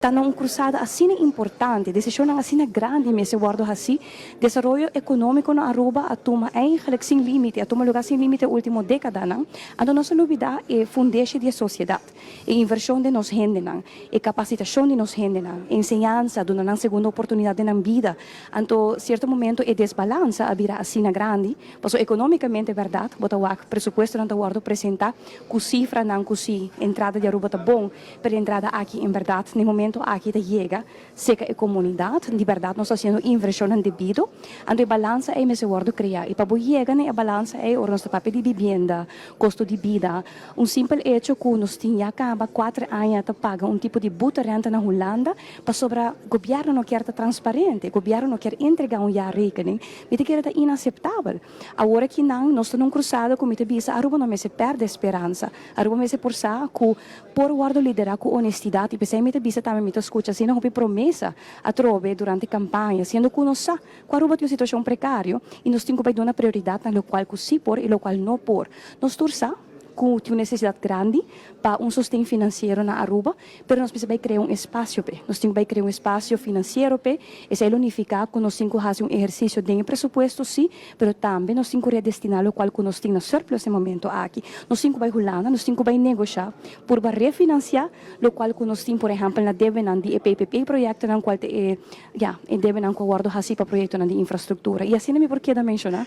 Ta na un cruzada asina importante, decisionnan asina grandi mester wordo haci. Desaroyo economico na Aruba a tuma eigenlijk sin limite, a tuma lugar sin limite ultimo decadanan. Anto nos a lubida e fundeshi di e sociedad, e inversion den nos hendenan, e capacitacion di nos hendenan, enseñansa, duna nan segundo oportunidad den nan bida. Anto cierto momento e desbalansa a bira asina grandi, paso economicamente berdad, bo ta wak presupuestonan ta wordo presenta cu cifranan cu si entrada di Aruba ta bon, pero e entrada aki en berdad na e momento aki ta yega seca e comunidad, di berdad nos ta haciendo inversionnan debido, anto e balansa ey mester wordo crea y pa bo yega na e balansa ey ora nos ta papia di bibienda, costo di bida, un simpel hecho cu nos tin ya caba cuater aña ta paga un tipo di boete renta na Hulanda pasobra gobierno no kier ta transparente, gobierno no kier entrega un jaarrekening, mi ta kere ta inaceptabel. Awor aki nan nos ta na un cruzada cu mi ta bisa Aruba no mester perde speransa, Aruba mester por sa cu por wordo lidera cu honestidad y p'esey mi ta bisa tambe mi ta scucha asina hopi promesa atrobe durante campaña siendo cu nos sa cu Aruba tin un situacion precario y nos tin cu bay duna prioridad na locual cu si por y locual no por. Nos tur sa cu tin un necesidad grandi pa un sosten financiero na Aruba, pero nos mester bay crea un espacio p'e. Nos tin cu bay crea un espacio financiero p'e. Esey lo nifica cu nos tin cu haci un ehercicio den e presupuesto, si, pero tambe nos tin cu redestina locual cu nos tin na surplus e momento aki. Nos tin cu bay Hulanda, nos tin cu bay negosha purba refinancia locual cu nos tin, por ehempel, na debenan di e PPP proyectonan cual ta e, ya, e debenan cu a wordo haci pa proyectonan di infrastructura. Y asina mi por keda menciona.